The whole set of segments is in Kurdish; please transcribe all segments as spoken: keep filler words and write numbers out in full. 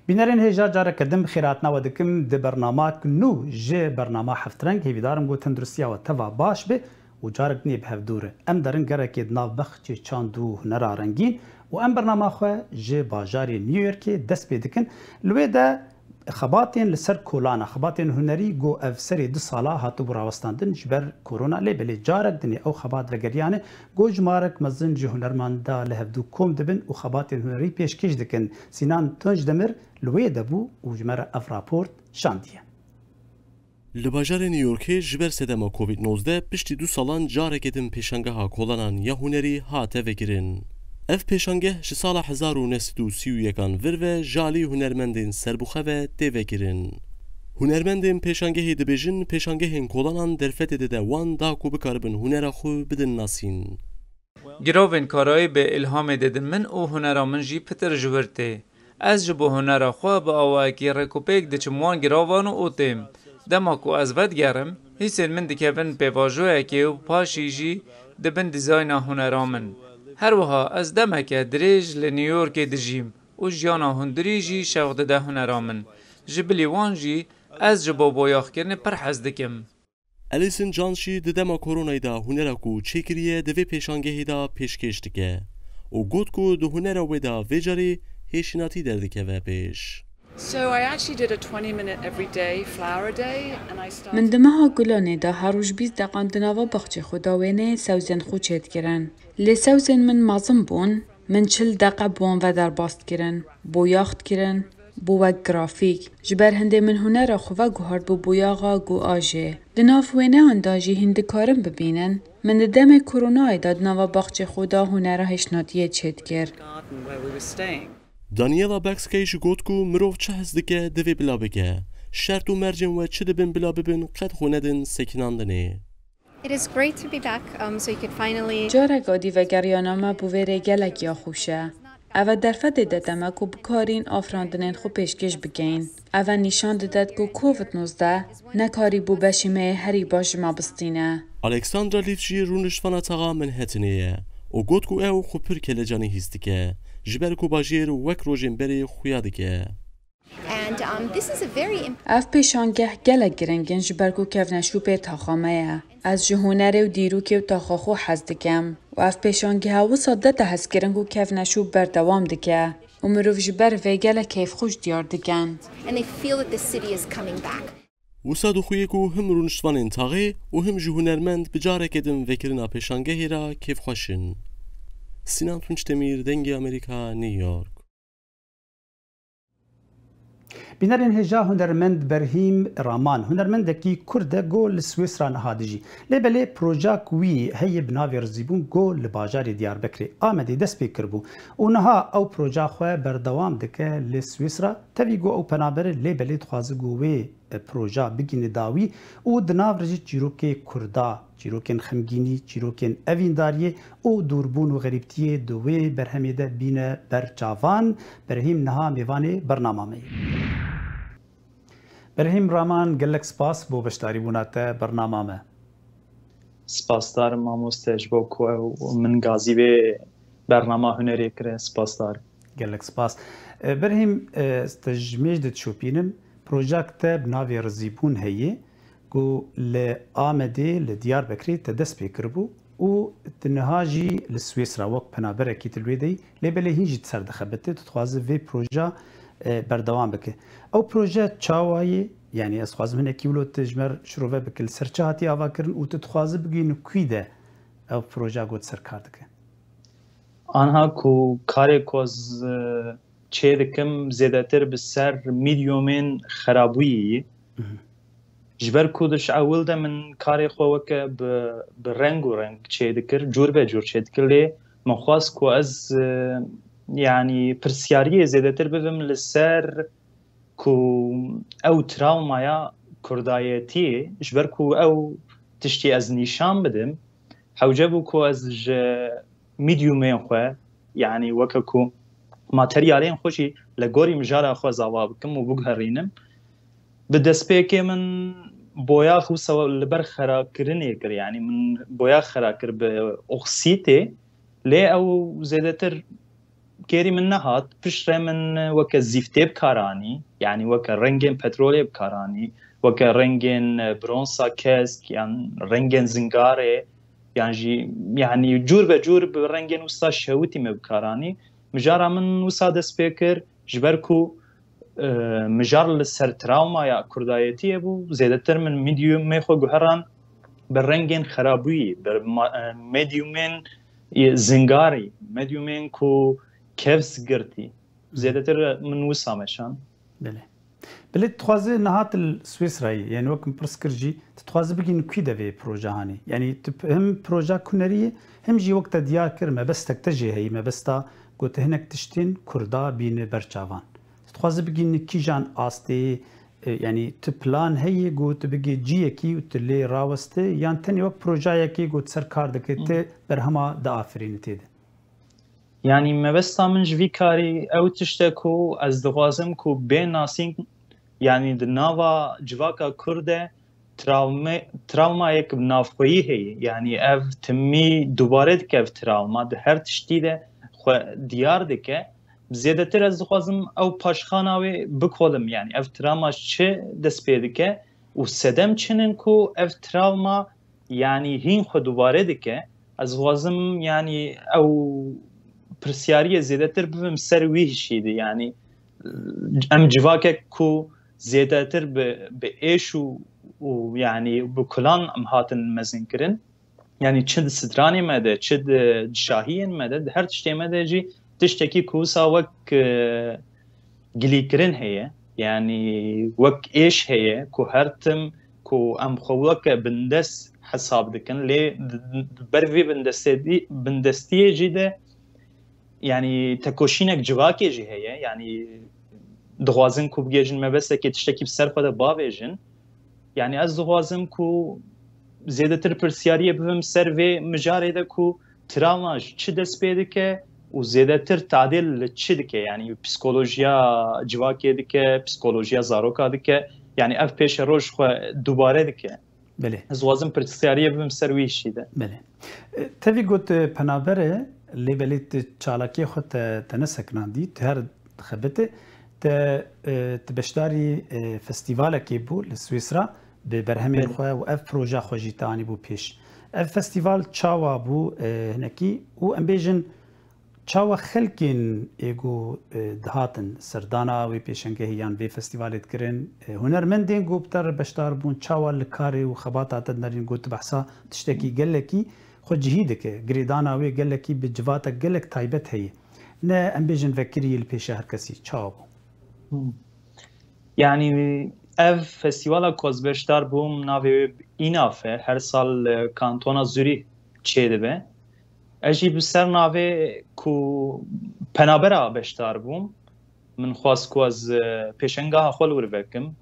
Bînerên hêja, careke din bi xêrhatina we dikim di bernamak nû ji bernama Heftreng. Hêvîdarim ku tenduristiya we teva baş be û carek dinê bi hevdû re. Em derin gerekê di nav bexçê çand û hunera rengîn û em bernama xwe ji bajarê New Yorkê dest pê dikin. Li wê de xebatên li ser kolana, xebatên hunerî ku ev serê du sala hatibû rawestandin ji ber korona, lê belê carek dinê ew xebat vegeriyane ku jimarek mezin ji hunermenda li hevdû kom dibin û xebatên hunerî pêşkêş dikin. Sînan Tunçdemir li wê de bû û ji me re ev raport şandiye. Li bajarê New Yorkê ji ber sedema Covid nozdeh piştî du salan careke din pêşangeha kolanan ya hunerî hate vekirin. Ev pêşangeh ji sala hezar û neh sed û sî û yekan vir ve ji alî hunermendên serbixwe ve tê vekirin. Hunermendên pêşangehê dibêjin pêşangehên kolanan derfetê dide wan da ku bikaribin hunera xwe bidin nasîn. Girovên karayê bi îlhamê didin min û hunera min jî pitir ji wir tê. Ez ji bo hunera xwe bi awayekî rêkûpêk diçim wan giravan û têm. Dema ku ez vedigerim, hîsên min dikevin pêvajoyekê û paşî jî dibin dîzayna hunera min. Her wiha ez demeke dirêj li New Yorkê dijîm û jiyana hundirî jî şewq dide hunera min. Ji bilî wan jî ez ji bo boyaxkirinê pir hez dikim. Alison Jones jî di dema koronayê de hunera ku çêkiriye di vê pêşangehê de pêşkêş dike û got ku di hunera wê de vê carê hêşînatî derdikeve pêş. So I actually did a twenty minute everyday flower day and I started Min di meha Gulanê de her roj bîst deqan di nava baxçê xwe de wêneyê sewzên xwe çêdikirin. Lê sewzên min mezin bûn, min çil deqe bi wan ve derbas dikirin, boyax dikirin, bû wek grafîk. Ji ber hindê min hunera xwe veguhart bû boyaxa ku ajê. Di nav wêneyan de jî hîn dikarin bibînin. Min di demê koronayê de di nava baxçê xwe de hunera hêşnatiyê çêdikir. Garden where we were staying. Daniela Baxkey jî got ku mirov çi hez dike, divê bila bike. Şert û mercên we çi dibin bila bibin, qet xwe nedin sekinandinê. It is great to be back, um, so you could finally Careka dî vegeriyana me bo vê rê gelek ya xweş e. Ev e derfetê dide me ku bikarîn afirandinên xwe pêşkêş bikeyn. Ev e nîşan didet ku Covid nozdeh nekarîbû beşî me yê herî baş ji me bistîne. Alexandra Leaf jî rûniştvana taxa Manhattanê ye û got ku ew xwe pir kelecanî hîs dike, ji ber ku bajêr wek rojên berê xuya dike. And, um, this is a very imp- Ev pêşangeh gelek giring in ji ber ku kevneşûpê taxa me ye. Ez ji hunerê û dîrokê û taxa xwe hez dikim û ev pêşangeha wisa dete hezkirin ku kevneşûp berdewam dike û mirov ji ber vê gelek kêfxweş diyar dikin. And they feel that the city is coming back. Wisa dixuye ku him rûniştvanên taxê û him jî hunermend bi careke din vekirina pêşangehê re kêfxweş in. Sinan Tunçdemir, Dengê Amerîka, New York. Bînerên hêja, hunermend Berhîm Raman, hunermendekî Kurd e, go li Swîsra niha dijî. Lê belê projak wî heye bi navê Rizîbûn, go li bajarê Diyarbekirê Amedê dest pê kiribû û niha ew proja xwe berdewam dike li Swîsra. Tevî go ew penaber e, lê belê dixwaze go wê proja bigihîne dawî û di nav re jî çîrokê Kurda, çîrokên xemgînî, çîrokên evîndariyê û dûrbûn û xerîbtiyê di wê berhemê de bîne ber çavan. Berhîm niha mêvanê bernama me ye. Berhîm Raman, gelek spas bo beşdarîbûna te bernama me. Spasdar im mamoste, ji bo ku ew min gazî vê bernama hunerê kire. Spasdar im. Gelek spas. E, Berhîm, e, te ji mêj de dişopînim, projak te bi navê Rizîbûn heye, ku li Amedê, li Diyarbekirê te dest pê kiribû û tu niha jî li Swîsra wek penaberekî tu li wê de yî, lê belê hîn jî tu ser dixebitî, tu dixwazî vê proja, e, berdewam bike. Ew proje çawa ye? Yanî ez dixwazim hinekî wilo tu ji me re şirove bike, li ser çi hatiye avakirin û tu dixwazî bigihînî kû de ev proja ku tu ser kar dike? Anha ku karê ku ez, e, çê dikim zêdetir bi ser mediumên xerabûyî ye. Mhm. Ji ber ku di ji ewil de min karê xwe weke bi, bi reng û reng çê dikir, cûr be cûr çê dikir, lê min xwest ku ez, e, yanî pirsyariyê zêdetir bibim li ser ku ew trawmaya kurdayetiyê, ji ber ku ew tiştî ez nîşan bidim, hewce bû ku ez ji mediumên xwe, yanî weke ku materyalên xwe jî li gorî mijara xwe zava bikim û biguherînim. Bi destpêkê min boyax wisa li ber xerakirinê kir, yanî min boyax xera kir bi oksîtê, lê ew zêdetir kêrî min nehat, piştre min weke zîftê bi kar anî, yanî weke rengên petrolê bi kar anî, weke rengên, e, bronsa kesk, yan rengên zingarê, yan jî, yanî cûr be cûr bi rengên wisa şewitî me bi kar anî. Mijara min wisa dest pê kir, ji ber ku, e, mijar li ser travmaya kurdayetiyê bû, zêdetir min medyumê xwe guheran bi rengên xerabûyî, bi ma-, e, medyumên, e, zingarî, medyumên ku kevs girtî. Zêdetir min wisa meşan. Belê. Belê, tu dixwazî niha tu li Swîsrayê, yanî wek min pirs kir jî, tu dixwazî bigihînî kû de vê proje hanê? Yanî tu p-, him proje hunerî yê, him jî wek te diyar kir, mebestek te jê heyî, mebesta ku tu hinek tiştên kurda bînî ber çavan. Tu dixwazî bigihînî kîjan astê, e, yanî tu plan heyî ku tu bigê ciyekî û tu lê rawestî, yan tenê wek projeyekê ku tu ser kar dikî, tu berhema diafirînî tê de? Yanî mebesta min ji vî karî ew tişt e ku ez dixwazim ku bê nasîn, yanî di nava civaka Kurd de travme-, travmayek navxweyî heye. Yanî ev timî dubare dike, ev travma di her tiştî de xwe diyar dike. Zêdetir ez dixwazim ew paşxana wê bikolim. Yanî ev travma ji çi dest pê dike û sedem çi ne ku ev travma yanî hîn xwe dubare dike. Ez dixwazim, yanî ew pirsyariyê zêdetir bibim ser wî hişî de. Yanî em civakek ku zêdetir bi, bi êş û, û yanî bi kulan em hatin mezinkirin. Yanî çi di stranê me de, çi di şahiyên me de, di her tiştê me de jî tiştekî ku wisa wek, e, gilîkirin heye. Yanî wek êş heye ku her tim ku em xwe weke bindest hesab dikin, lê di, di ber vê bindestê-, bindestiyê jî de, yanî tekoşînek civakê jî heye. Yanî dixwazin ku bigihêjin mebesekê tiştekî bi ser xwe de bavêjin. Yanî ez dixwazim ku zêdetir pirsyariyê bibim ser vê mijarê de ku travma ji çi dest pê dike û zêdetir tadê li çi dike, yanî psîkolojiya civakê dike, psîkolojiya zaroka dike, yanî ev pêşeroj xwe dubare dike. Belê. Ez dixwazim pirsyariyê bibim ser wî îşî de. Belê. E, tevî got, e, penaber e, lê belê tu çalakiyê xwe te, te nesekinandî, tu her dixebitî, te, e, tu beşdarî, e, festîvalekê bû li Swîsra, bi berhemên Belê. xwe û ev proja xwe jî te anîbû pêş. Ev festîval çawa bû, e, hinekî û em bêjin çawa xelkên ê ku, e, dihatin serdana wê pêşengehê yan vê festîvalê dikirin, e, hunermendên ku bi te re beşdar bûn, çawa li karê û xebata te dinerîn, ku tu behsa tiştekî gelekî xwe cihî dike, girêdana wê gelekî bi civatek gelek taybet heye. Ne em bêjin vekirî li pêşa her kesî. Çawa bû? Hmm. Yanî ev festîvala ku ez beşdar bûm, navê wê Înaf e. Her sal, e, kantona Zurîh çêdibe. Ez jî bi ser navê ku penabera beşdar bûm. Min xwest ku ez, e, pêşengeha xwe li wir vekim.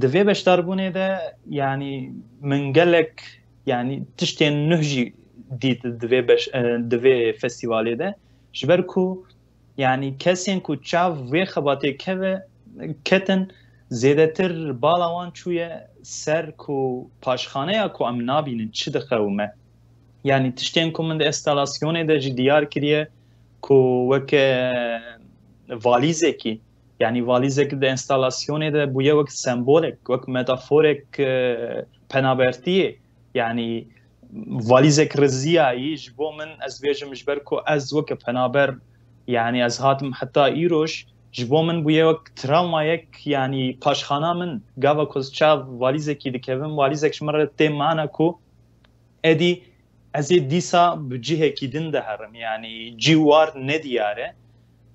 Di vê beşdarbûnê de, yanî min gelek, yanî tiştên nuh jî dît di vê beş-, e, di vê festîvalê de. Ji ber ku, yanî kesên ku çav vê xebatê keve, ketin, zêdetir bala wan çûye ser ku paşxaneya ku em nabînin çi diqewime. Yanî tiştên ku min di enstalasyonê de jî diyar kiriye ku weke valîzekî, yanî valîzek di enstalasyonê de bûye wek sembolek, wek metaforek, e, penabertiyê. Yanî valîzek riziyayî ji bo min, ez bêjim, ji ber ku ez weke penaber, yanî ez hatim heta îroj, ji bo min bûye wek travmayek, yanî paşxana min. Gava ku ez çav valîzekî dikevim, valîzek ji min re tê mana ku êdî ez ê dîsa bi cihekî din de herim, yanî cî war nediyar e.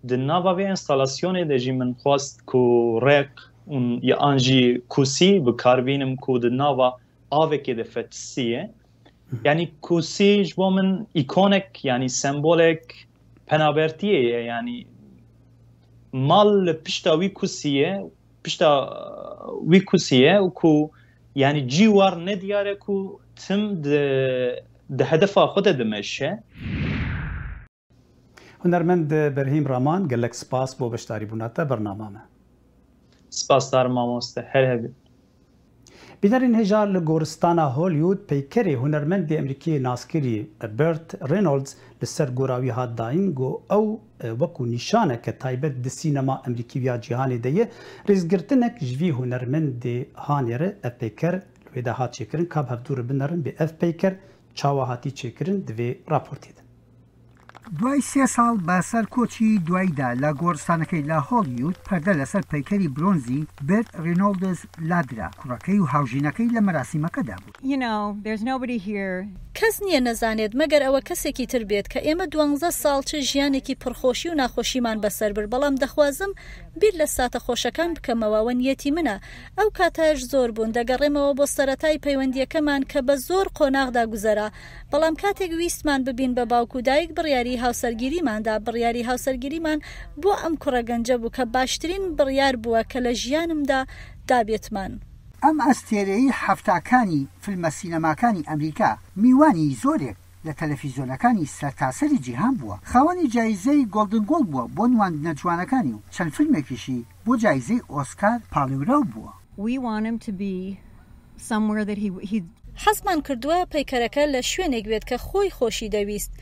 Di nava vê enstalasyonê de jî min xwest ku req û ya an jî kûsî bi kar bînim ku di nava avekê de fetisiye. Yanî kûsî ji bo min îkonek, yanî sembolek penabertiyê ye, yanî mal li pişta wî kûsî ye, pişta wî kûsî ye û ku, yanî cî war nediyar e ku tim di, di hedefa xwe de dimeşe. Hunermend Berhîm Raman, gelek spas bo beşdarîbûna te bernama me. Spasdar mamoste, her hebî. Bînerên hêja, li goristana Hollywood peykerê hunermendê Amerîkî naskirî Burt Reynolds li ser gora wî hat dayîn, ku ew, e, wekû nîşaneke taybet di sînema Amerîkî û ya cîhanê de ye. Rêzgirtinek ji vî hunermendê hanê re ev peyker li wê de hat çêkirin. Ka bi hevdû re binerin bê ev peyker çawa hatî çêkirin, di vê raportê de. دوای سێ ساڵ بە سەر کۆچی دواییدا لە گۆڕستانەکەی لە هۆڵیوود، پەردە لەسەر پەیکەری برۆنزی بێرت ڕینۆڵدز لادرا، کوڕەکەی و هاوژینەکەی لە مەراسیمەکەدا بوو. You know, there's nobody here. کەس نییە نەزانێت، مەگەر ئەوە کەسێکی تر بێت، کە ئێمە دوانزە ساڵ چ ژیانێکی پڕخۆشی و ناخۆشیمان بەسەر برد، بەڵام دەخوازم بیر لە ساتە خۆشەکان بکەمەوە، ئەوە نیەتی منە. ئەو کاتەش زۆر بوون، دەگەڕێمەوە بۆ سەرەتای پەیوەندیەکەمان کە بە زۆر قۆناغدا گوزەرا، بەڵام کاتێک ویستمان ببین بە باوک و دایک، بڕیاری هاوسەرگیریماندا. بڕیاری هاوسەرگیریمان بۆ ئەم کوڕە گەنجە بوو کە باشترین بڕیار بووە کە لە ژیانمدا دابێتمان. ئەم ئەستێرەی حەفتاکانی فیلمە سینەماکانی ئەمریکا میوانی زۆرێک لە تەلەفیزیۆنەکانی سەرتاسەری جیهان بووە. خاوەنی جایزەی گۆڵدن گۆڵد بووە بۆ نواندنە جوانەکانی و چەند فیلمێکیشی بۆ جایزەی ئۆسکار پاڵێوراو بووە. We want him to be somewhere that he, he حەزمان کردووە پەیکەرەکە لە شوێنێک بێت کە خۆی خۆشی دەویست،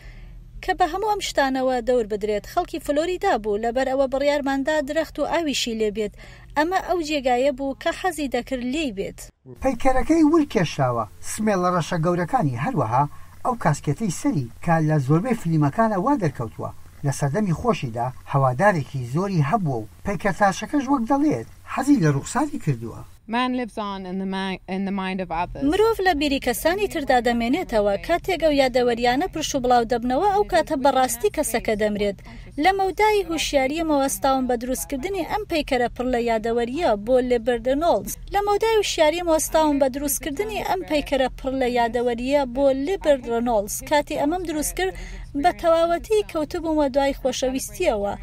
کە بە هەموو ئەم شتانەوە دەور بدرێت. خەڵکی فلۆریدا بوو، لەبەر ئەوە بڕیارماندا درەخت و ئاویشی لێ بێت. ئەمە ئەو جێگایە بوو کە حەزی دەکرد لێی بێت. پەیکەرەکەی ورکێشراوە، سمێڵە ڕەشە گەورەکانی، هەروەها ئەو کاسکێتەی سەری کە لە زۆربەی فلیمەکانە وا دەرکەوتووە. لە سەردەمی خۆشیدا هەوادارێکی زۆری هەبووە و پەیکەرتاشەکەش وەک دەڵێت حەزی لە ڕوخساری کردووە. Man lives on in the, mi- in the mind of others. مرۆڤ لە بیری کەسانی تردا دەمێنێتەوە. کاتێک ئەو یادەوەریانە پرش و بڵاو دەبنەوە، ئەو کاتە بەڕاستی کەسەکە دەمرێت. لە مەودای هوشیاریەمەوە ستاوم بە دروستکردنی ئەم پەیکەرە پڕ لە یادەوەریە بۆ لێبرد ڕێنۆڵدز. لە مەودای هوشیاریەمەوە ستاوم بە دروستکردنی ئەم پەیکەرە پڕ لە یادەوەریە بۆ لێبرد ڕێنۆڵدز. کاتی ئەمەم دروست کرد، بە تەواوەتی کەوتبوومە دوای خۆشەویستیەوە.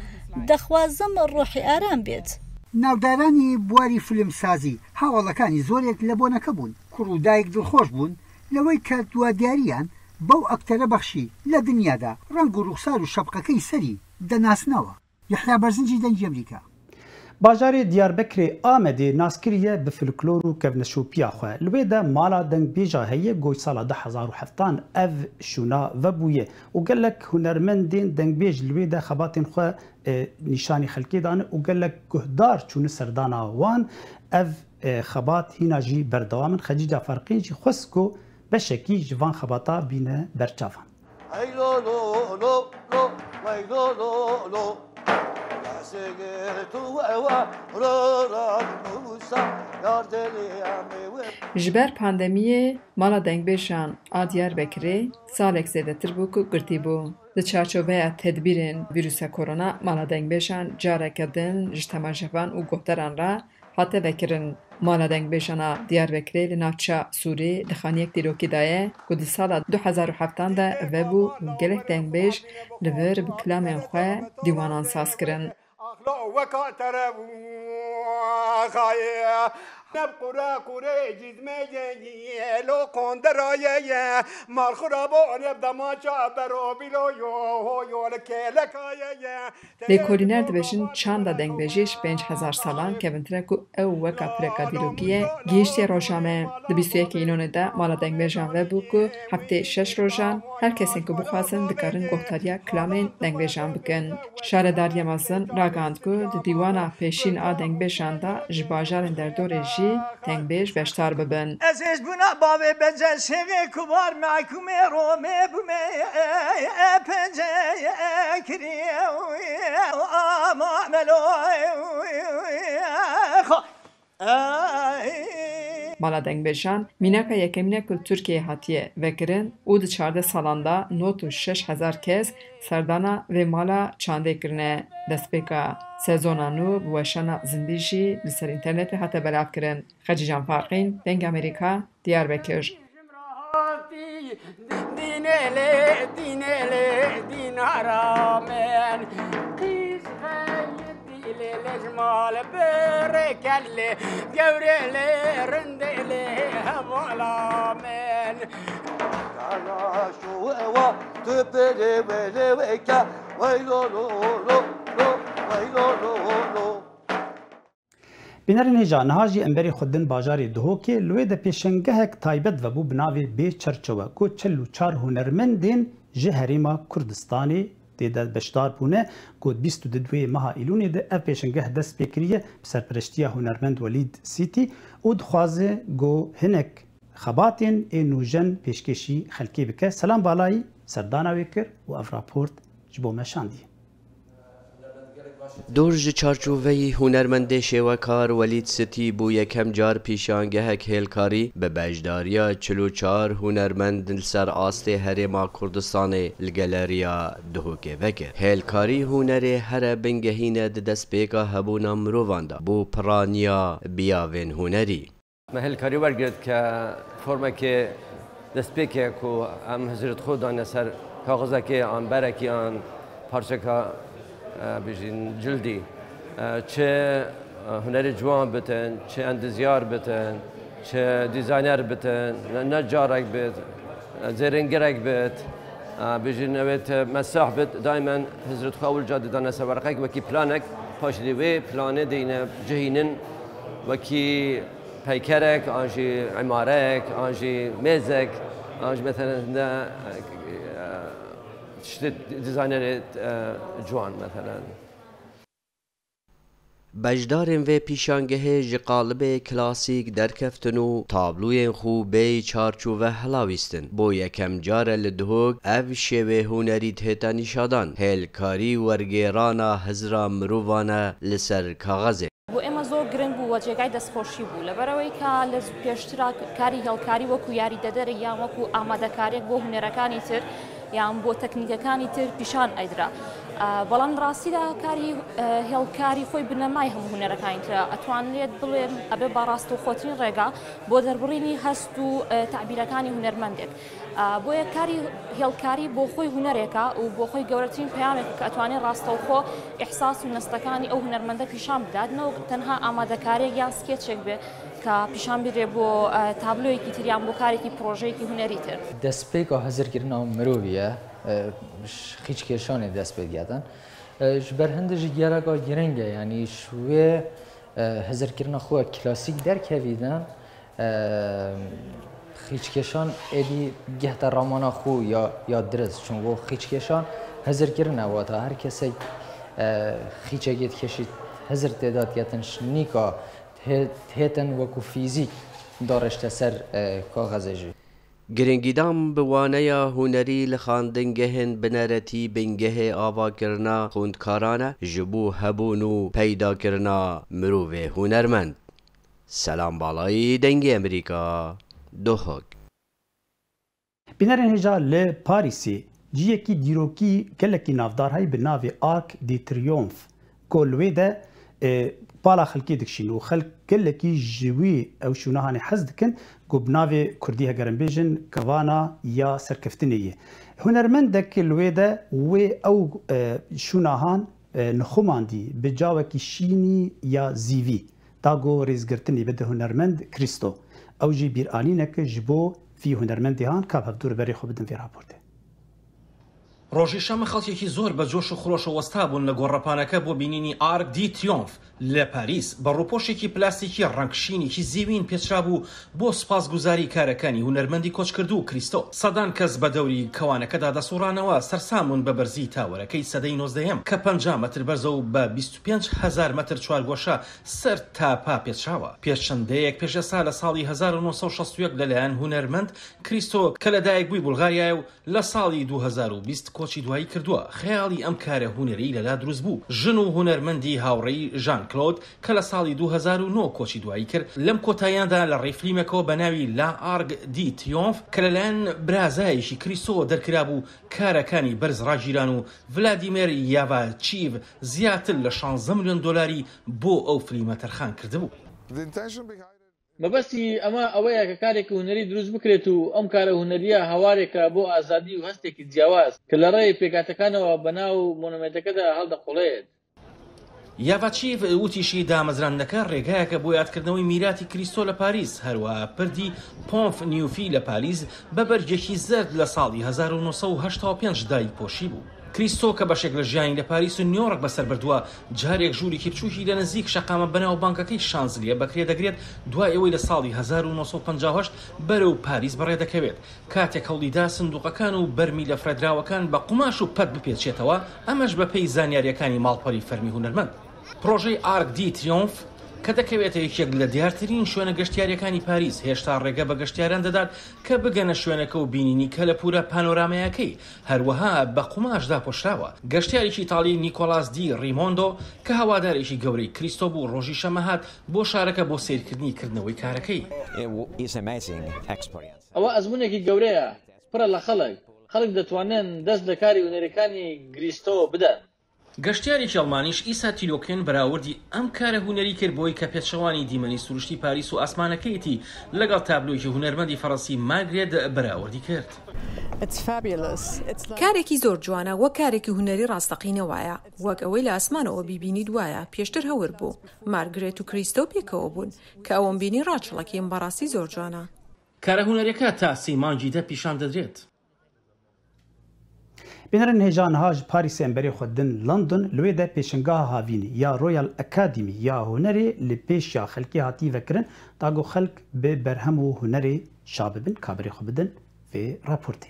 دەخوازم ڕۆحی ئارام بێت. ناودارانی بواری فیلمسازی هاوڵەکانی زۆرێک لە بۆنەکە بوون. کوڕ و دایک دڵخۆش بوون لەوەی کە دوا دیاریان بەو ئەکتەرە بەخشی. لە دنیادا ڕەنگ و ڕوخسار و شەپقەکەی سەری دەناسنەوە. یەحیا بەرزنجی، دەنگی ئەمریکا. باژارê Diyarbekirê Amedê nas kiriye bi folklor û kevneşopiya xwe. Li wê de mala dengbêja heye, ku ji sala du hezar û heftan ev şûna vebûye û gelek hunermendên dengbêj li wê de xebatên xwe, e, nîşanî xelkê dane û gelek guhdar çûne serdana wan. Ev, e, xebat hîna jî berdewam in. Xecîca Farqîn jî xwest ku beşekî ji van xebata bîne berçavan. Hey lo lo lo lo, hey lo lo lo. Ji ber pandemiyê mala dengbêjan a Diyarbekirê salek zêdetir bû ku girtî bû. Di çarçoveya tedbîrên vîrusa korona, mala dengbêjan careke din ji temaşevan û guhdaran re hate vekirin. Mala dengbêjan a Diyarbekirê li navça Sûrê di xaniyek dîrokî de ye ku di sala du hezar û heftan de vebû û gelek dengbêj li vir bi kilamên xwe dîwanan saz kirin. Axlo weka tere bû xayê. Neb qure qurê cizmê ye, lo qonderaye ye. Mal xura bo neb damaça bero bilo yo, ho yo li kêlekaye ye. Lêkolîner dibêjin çanda dengbêjiyê ji pênc hezar salan kevintir e ku ew weka pireka dîrokî ye, gihîştiye roja me. Di bîst û yekê Înonê de mala dengbêjan vebû ku heftê şeş rojan her kesên ku bixwazin dikarin guhdariya kilamên dengbêjan bikin. Şaredariya mezin ragihand ku di dîwana pêşîn a dengbêjan de ji bajarên derdorê jî dengbêj beşdar bibin. Ez hêj bûna bavê Bence Şêxê Kubar mehkûmê Romê bûme, e, pence kirî, ama melo, xo. Mala dengbêjan mînaka yekemîn e ku li Tirkiyeyê hatiye vekirin û di çardeh salan de nod û şeş hezar kes serdana vê mala çandê kirine. Destpêka sezona nû bi weşana zindî jî li ser înternetê hate belavkirin. Xecîcan Farqîn, Dengê Amerîka, Diyarbekir. Dînê lê, dînê lê, dînara min. Qîz xeyir dîlê lê ji mal birê kel lê, gewrê lê, rindê lê, hevala min. Kana şu ewa, tu pêrê wê lê wê ke, wey lo lo lo lo, wey lo lo lo. Bînerên hêja, niha jî em berê xwe din bajarê Duhokê, li wê de pêşengehek taybet vebû bi navê Bê Çerçewe, ku çil û çar hunermendên ji Herêma Kurdistanê tê de beşdar bûne, ku bîst û du meha Îlûnê de ev pêşengeh dest pê kiriye bi serpereştiya hunermend Welîd Sîtî û dixwaze ku hinek xebatên ê nûjen pêşkêşî xelkê bike. Selam Balayî serdana wê kir û ev raport ji bo me şandiye. Dûr ji çarçoveyî hunermendê şêwekar Welîd Sitî bû yekem car pîşangehek hêlkarî bi beşdariya çil û çar hunermend li ser astê Herêma Kurdistanê li Galeriya Duhokê vekir. Hêlkarî hunerê here bingehîn e di destpêka hebûna mirovan de bo piraniya biyavên hunerî. Me hêlkarî wergirt ke formekê destpêkê ku em hizirêt xwe dane ser kaxizekê an berekî an parçeka, e, bijîn cildî. E, çi, e, hunerê ciwan bitin, çi endizyar bitin, çi dîzayner bitin, ne, necarek bit, e, zêrîngirek bit, e, bijîn ewêt mesah bit, daimen hizirêt xwe ewil ca didane ser werqek wekî planek, paşê dî wê planê dîne cihînin wekî peykerek, an jî îmareyek, an jî mêzek, an jî, meselen, ne, e, tiştê dîzaynerê, e, ciwan, meselen. Beşdarên vê pîşangehê ji qalibê klasîk derkeftin û tabloyên xwe bêyî çarçove helawîstin. Bo yekem car e li Duhok ev şêwê hunerî dihête nîşadan. Hêlkarî wergêrana hizra mirovan e li ser kaxezê. بۆ ئێمە زۆر گرنگ بوو و جێگای دەستخۆشی بوو، لەبەرەوەی کە لە پێشترا کاری هێڵکاری وەکو یاریدەدەرێک یان وەکو ئامادەکاریەک بۆ هونەرەکانی تر یان بۆ تەکنیکەکانی تر پیشان ئەیدرا. ئە، بەڵام ڕاستیدا کاری، ئە، هێڵکاری خۆی بنەمای هەموو هونەرەکانی ترە. ئەتوانرێت بڵێن ئەبێ بە ڕاستەوخۆترین ڕێگا بۆ دەربڕینی هەست و، ئە، تعبیرەکانی هونەرمەندێک. ئە، بۆیە کاری هێڵکاری بۆ خۆی هونەرێکە و بۆ خۆی گەورەترین پەیامێکە کە ئەتوانێت ڕاستەوخۆ ئیحساس و نەستەکانی ئەو هونەرمەندە پیشان بدات، نەوەک تەنها ئامادەکاریەک یان سکێچێک بێ کە پیشان بدرێ بۆ، ئە، تابلۆیەکی تر یان بۆ کارێکی پرۆژەیەکی هونەری تر. دەستپێکا هەزرکردنا مرۆڤیە، ئە، ش-، خیچکێشانێ دەست پێ دەکاتن. ئە، ji ber hindê jî geleka giring e, yanî ji wê, ئە، hizirkirina xwe klasîk derkevî de, ئە، خیچکێشان êdî gehte ramana xwe ya, ya dirist. Çunku xîçkêşan hizir kirine, wata her kesek, ئە، xîçekê dikeşî hizir têda diketin, ş-, nîka hê-, hêtin wekû fîzîk dareşte ser، ئە، kaxezê jî. Giringîdan bi waneya hunerî li xandingehên bineretî bingehê avakirina xwendkaran e ji bo hebûn û peydakirina mirovê hunermend. Selam Balayî, Dengê Emerîka, Duhok. Bînerên hêja li Parîsê ciyekî dîrokî gelekî navdar heye bi navê Arc de Triomphe, ku li wê de, e, bala xelkê dikişîn û xelk gelekî ji wî ew şûnahanê hez dikin, ku bi navê kurdî heger em bêjin kevana ya serkeftinê ye. Hunermendek li wê de wê ew, e, şûnahan, e, nixumandî bi cawekî şînî ya zîvî. Da ku rêzgirtinê bide hunermend Krîsto. Ew jî bîranînek ji bo vî hunermendê han. Ka bi hevdû berê xwe bidin vê raportê. Rojî şemê xelkekî zor بە جۆش و خرۆشەوە وەستا بوون لە گۆڕەپانەکە بۆ بینینی ئارک دی تریۆمف لە پاریس. بە ڕووپۆشێکی پلاستیکی ڕەنگ شینێکی زیوین پێچرابوو بۆ سوپاسگوزاری کارەکانی هونەرمەندی کۆچکردوو کریستۆ. سەدان کەس بە دەوری کەوانەکەدا دەسوڕانەوە، سەرسام بوون بە بەرزی تاوەرەکەی سەدەی نۆزدەهەم کە پەنجا مەتر بەرزە و بە بیست و پێنج هەزار مەتر چوارگۆشە سەر تا پا پێچراوە. پێش چەند دەیەک پێش ئێستا، لە ساڵی هەزار و نۆ سەد و شەست و یەک، لەلایەن هونەرمەند کریستۆ کە لە دایک بووی بولغاریایە و لە ساڵی دوو هەزار و بیست کۆچی دوایی کردووە، خەیاڵی ئەم کارە هونەری لەلا دروست بوو. ژن و هونەرمەندی هاوڕێی ژان کلۆد کە لە ساڵی دوو هەزار و نۆ کۆچی دوایی کرد، لەم کۆتاییاندا لە ڕێی فلیمێکەوە بە ناوی لا ئارگ دی تریۆمف کە لەلایەن برازایەکی کریستۆوە دەرکرابوو، کارەکانی بەرز ڕاگیران و ڤلادیمێر یاڤاچیڤ زیاتر لە شانزدە ملیۆن دۆلاری بۆ ئەو فلیمە تەرخان کردبوو. The intention behind it مەبەستی ئەمە ئەوەیە کە کارێکی هونەری دروست بکرێت و ئەم کارە هونەریە هاوارێکە بۆ ئازادی و هەستێکی جیاواز کە لە ڕێی پێکاتەکانەوە بە ناو مۆنومێنتەکەدا هەڵدەقوڵێت. یاڤاچیڤ وتیشی دامەزراندنەکە ڕێگایەکە بۆ یادکردنەوەی میراتی کریستۆ لە پاریس، هەروەها پردی پۆنف نیوفی لە پاریس بە بەرگێکی زەرد لە ساڵی هەزار و نۆ سەد و هەشتا و پێنج دایپۆشی بوو. کریستۆ کە بەشێک لە ژیانی لە پاریس و نیۆڕک بەسەر بردووە، جارێک ژوورێکی بچووکی لە نزیک شەقامە بەناوبانگەکەی شانزلیە بەکرێ دەگرێت، دوای ئەوەی لە ساڵی هەزار و نۆ سەد و پەنجا و هەشت بەرەو پاریس بەڕێ دەکەوێت، کاتێک هەوڵیدا سندوقەکان و بەرمیلە فرەدراوەکان بە قوماش و پەت بپێچێتەوە، ئەمەش بە پێی زانیاریەکانی ماڵپەری فەرمی هونەرمەند. پرۆژەی ئارک دی تریۆمف کە دەکەوێتە یەکێک لە دیارترین شوێنە گەشتیاریەکانی پاریس، هێشتا ڕێگە بە گەشتیاران دەدات کە بگەنە شوێنەکە و بینینی کەلەپورە پانۆرامەیەکەی، هەروەها بە قوماش داپۆشراوە. گەشتیارێکی ئیتاڵی، نیکۆلاس دی ریمۆندۆ، کە هەوادارێکی گەورەی کریستۆ بوو، ڕۆژی شەمەهات بۆ شارەکە بۆ سیرکردنی کردنەوەی کارەکەی. It w- is amazing experience. ئەوە ئەزموونێکی گەورەیە، پڕە لە خەڵک. خەڵک دەتوانن دەست لە کاری هونەرەکانی گریستۆ بدەن. گەشتیارێکی ئەڵمانیش، ئیسا تیلۆکێن، بەراوردی ئەم کارە هونەری کرد بۆی کە پێچەوانی دیمەنی سروشتی پاریس و ئاسمانەکەیەتی، لەگەڵ تابلۆیەکی هونەرمەندی فەڕەنسی ماگرێت بەراوردی کرد. It's fabulous. It's like کارێکی زۆر جوانە، وەک کارێکی هونەری ڕاستەقینە وایە، وەک ئەوەی لە ئاسمانەوە بیبینیت وایە. پێشتر هەور بوو. مارگرێت و کریستۆ پێکەوە بوون، کە ئەوەم بینی ڕاچڵەکیم، بەڕاستی زۆر جوانە. کارە هونەرەکە تا سێی مانگی دە پیشان دەدرێت. Bînerin hêja niha ji Parîsê em berê xwe din London, li wê de pêşengeha havînî ya Royal Academy ya Hunerê li pêşiya xelkê hatî vekirin, da ku xelk bi berhem û hunerê şa bibin, ka berê xwe bidin vê raportê.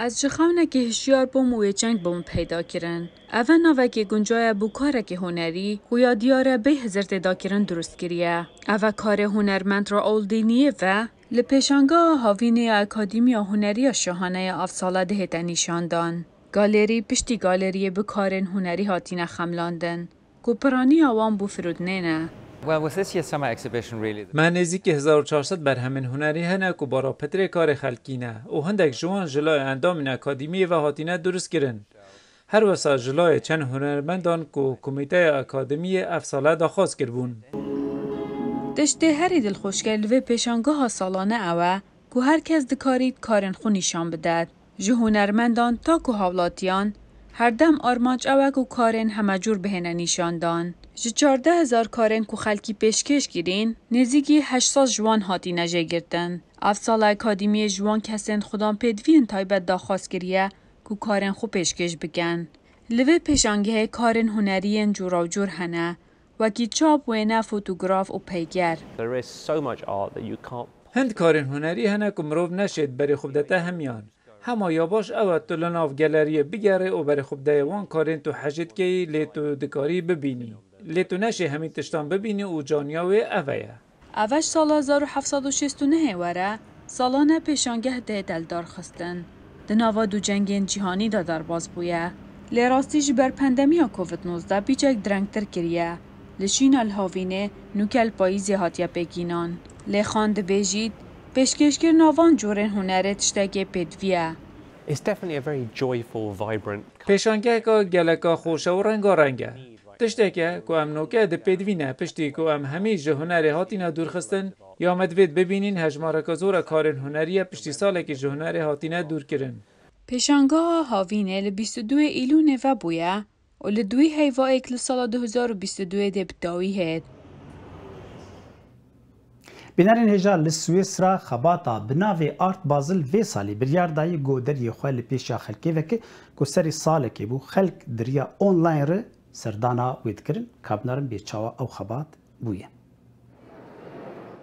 Ez ji xewnekê hişyar bûm û wê çeng bi min peyda kirin. Ev e navekê guncaye bo karekê hunerî û ya diyar e bê hizir têdakirin durust kiriye. Ev e karê hunermend Raoul Diniye ve li pêşangeha havînê ya Akademiya Hunerî ya Şahane ya Avsala dihête nîşandan. Galerî piştî galeriyê bi karên hunerî hatine xemlandin. Ku piraniya wan bo firotinê ne. Well, with this year's summer exhibition, really, Me nêzîkî hezar û çar sed berhemên hunerî hene ku barapetirê karê xelkî ne û hindek ji wan ji layê endamên akademiyê ve hatine durustkirin. Her wisa ji layê çend hunermendan ku komîteya akademiyê ev sale daxwaz kiribûn. Tiştê herî dilxweşker li vê pêşangeha salane ew e ku her kes dikarît karên xwe nîşan bidet. Ji hunermendan ta ku hawlatiyan, her dem armanc ew e ku karên hemecûr bihêne nîşandan. Ji çardeh hezar karên ku xelkî pêşkêş kirîn, nêzîkî heşt sed ji wan hatîne jêgirtin. Ev sal Akademiyê ji wan kesên xudan pêdiviyên taybet daxwaz kiriye ku karên xwe pêşkêş bikin. Li vê pêşangehê karên hunerî yên cûrawcûr hene, wekî çap, wêne, fotograf û peyker. There is so much art that you can't Hind karên hunerî hene ku mirov neşêt berê xwe bidete hemiyan. Hema ya baş ew e tu li nav geleriyê bigerê û berê xwe bideyê wan karên tu hejê dikeyî, lê tu dikarî bibînî. Lê tu neşê hemî tiştan bibînî û caniya wê ev e ye. Ev e ji sala hezar û heft sed û şêst û nehê were salane pêşangeh dihête lidarxistin. Di nava du cengên cîhanî de derbas bûye. Lê rastî ji ber pandemiya Covid nozdeh bîçek direngtir kiriye. Li Şîna li havînê nûke li payîzê hatiye pêkînan. Lê Xan dibêjît, pêşkêşkirina van corên hunerê tiştekê pêdivî ye. It's definitely a very joyful, vibrant. Pêşangeheka geleka xweş e û rengareng e. Tiştek e ku em noke di pêdivî ne, piştî ku em hemî ji hunerê hatine dûrxistin, ya me divêt bibînîn hejmareke zor e karên hunerî ye piştî salekî ji hunerê hatine dûrkirin. Pêşangeha havînê li bîst û duyê Îlûnê vebûye û li duyê Heyvayê li sala du hezar û bîst û duyê dê bi dawî hêt. Bînerên hêja li Swîsra xebata bi navê Art Basel vê salî biryar dayî ku deriyê xwe li pêşiya xelkê veke ku serê salekê bû xelk di riya online re serdana wê dikirin, ka binarin bê çawa ew xebat bûye.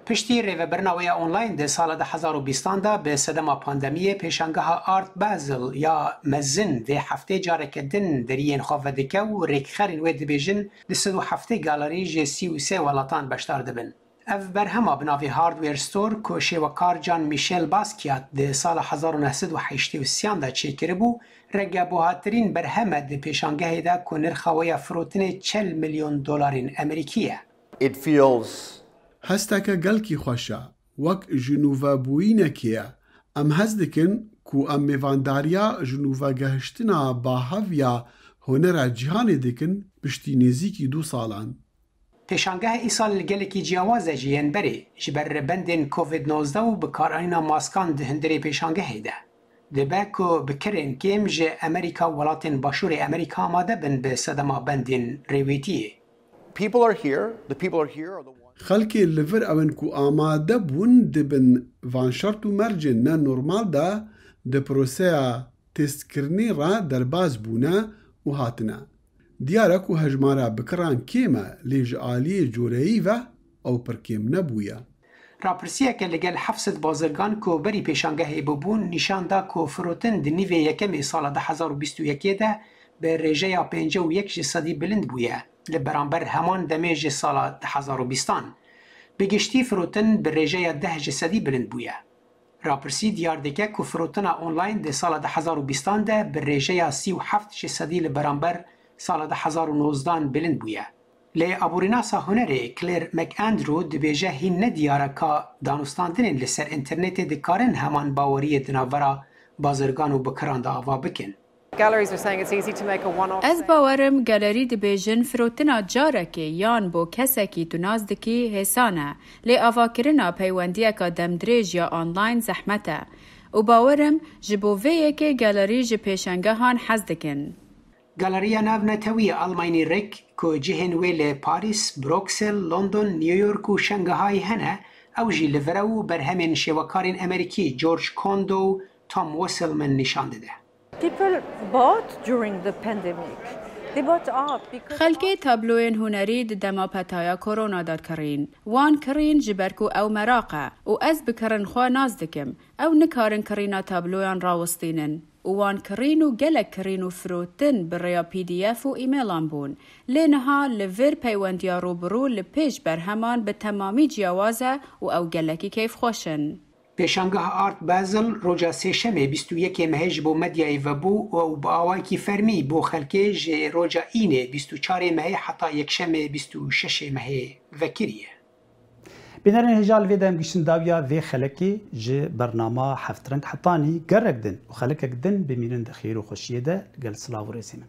Piştî rêvebirina wê ya online di sala du hezar û bîstan de bi sedema pandemiyê pêşangeha Art Basel ya mezin vê heftê careke din deriyên xwe vedike û rêkxerên wê dibêjin du sed û heftê galerî ji sî û sê welatan beşdar dibin. Ev berhema bi navê Hardware Store ku şêwekar Jean-Michel Basquiat di sala hezar û neh sed û heştê û sêyan de çêkiribû, regebuhatirîn berhem e di pêşangehê de ku nirxa wê ya firotinê çil milyon dolarên Amerîkî ye. It feels Hesteke gelkî xweş e, wek jinûvebûyînekê ye. Em hez dikin ku em mêvandariya jinûvegehiştina bahev ya hunera cîhanê dikin piştî nêzîkî du salan. Pêşangeh îsal gelekî ciyawaz e ji yên berê, ji ber rêbendên Covid nozdeh û bikaranîna maskan di hundirê pêşangehê de. Dibe ku bi kirên kêm ji Amerîka û welatên Başûrê Amerîka amade bin bi sedema bendên rêwîtiyê. People are here. The people are here are the ones. Xelkê li vir ew in ku amade bûn di bin van şert û mercên ne normal de di proseya testkirinê re derbas bûne û hatine. Diyar e ku hejmara bikiran kêm e, lê ji aliyê coreyî ve ew pir kêm nebûye. Rapirsiyeke li gel heft sed bazirgan ku berî pêşangehê bûbûn nîşan da ku firotin di nîvê yekemê sala du hezar û bîst û yekê de bi rêjeya pêncî û yek ji sedî bilind bûye li beramber heman demê ji sala du hezar û bîstan. Bi giştî firotin bi rêjeya deh ji sedî bilind bûye. Rapirsî diyar dike ku firotina online di sala du hezar û bîstan de bi rêjeya sî û heft ji sedî li beramber sala du hezar û nozdan bilind bûye. Lê aborînasa hunerê Claire McAndrew dibêje hîn ne diyar e ka danûstandinên li ser înternetê dikarin heman baweriyê di navbera bazirgan û bikiran de ava bikin. Ez bawerim gelerî dibêjin firotina carekê yan bo kesekî tu nas dikî hêsan e, lê avakirina peywendiyeka demdirêj ya online zehmet e û bawerim ji bo vê yekê gelerî ji pêşengehan hez dikin. Galeriya navnetewî ya Almanyî Rick ku cihên wê li Parîs, Bruksel, London, New York û Şangahayê hene, ew jî li vir e û berhemên şêwekarên Amerîkî George Kondo û Tom Wesselman nîşan dide. People bought during the pandemic. They bought art because Xelkê tabloyên hunerî di dema petaya korona de kirîn. Wan kirîn ji ber ku ew meraq e û ez bi kirin xwe nas dikim. Ew nikarin kirîna tabloyan rawistînin û wan kirîn û gelek kirîn û firotin bi rêya P D F û emaîlan bûn. Lê niha li vir peywendiya rûbirû li pêş berheman bi temamî ciyawaz e û ew gelekî keyfxweş in. Pêşangeha Art Basel roja Sêşemê bîst û yekê mehê ji bo medyayê vebû û ew bi awayekî fermî bo xelkê ji roja Înê bîst û çarê mehê heta Yekşemê bîst û şeşê mehê vekiriye. Bînerên hêja li vê de em gihiştin dawiya vê xelekê ji bernama Heft Reng hetanî gerek din û xelekek din bimînin di xêr û xweşiyê de li gel silav û rêzê min.